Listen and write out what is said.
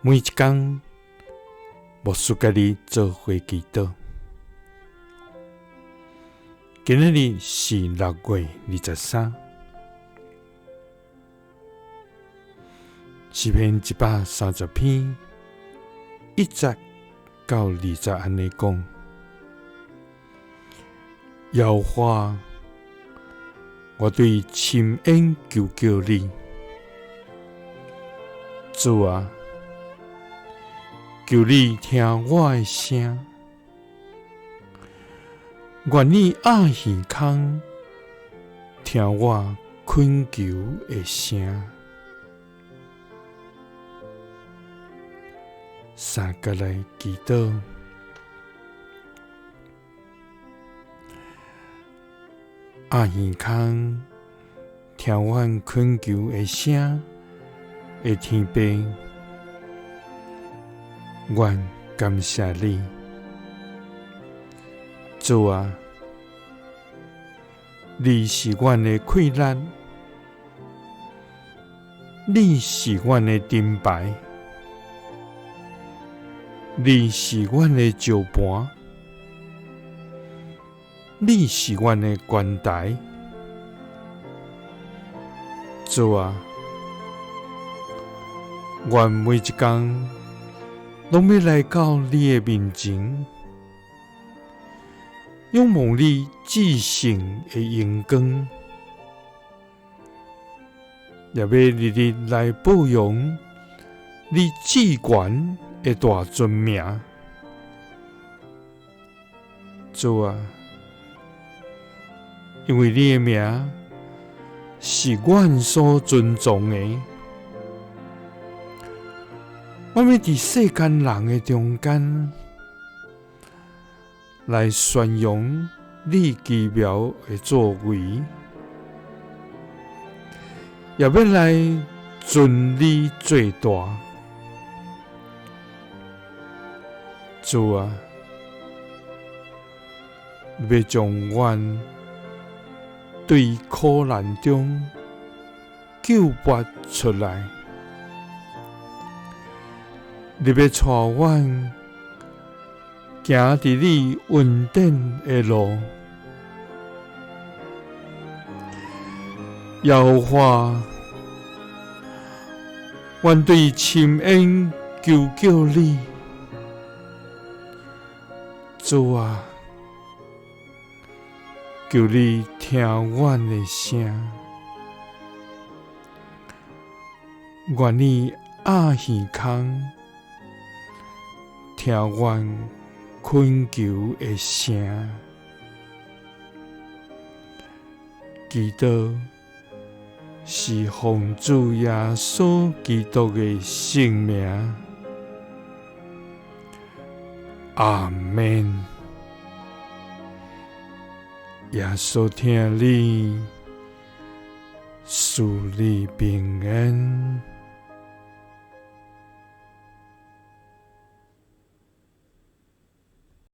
每一工，牧師佮你做伙祈禱。今仔日是6月23，詩篇130篇1節到2節按呢講：耶和華，我對深淵求叫你，主啊，求你聽我的聲，願你掩耳孔聽我懇求的聲。三佮來祈禱，掩耳孔聽阮懇求的聲的天父，阮感謝你，主啊，你是阮的氣力，你是阮的盾牌，你是阮的石盤，你是阮的懸台，主啊，阮每一工攏欲來到你的面前，仰望你至聖的榮光，也欲日日來報揚你至懸的大尊名。主啊，因為你的名是阮所尊崇的，阮欲佇世間人的中間來宣揚你奇妙的作為，也欲來尊你做大。主啊，你欲將阮對苦難中救拔出來，你欲帶阮行佇你恩典的路。耶和華，阮對深淵求叫你，主啊，求你聽阮的聲，願你掩耳孔聽阮懇求的聲。祈禱是奉主耶穌基督的聖名，阿們。耶穌疼你，賜你平安。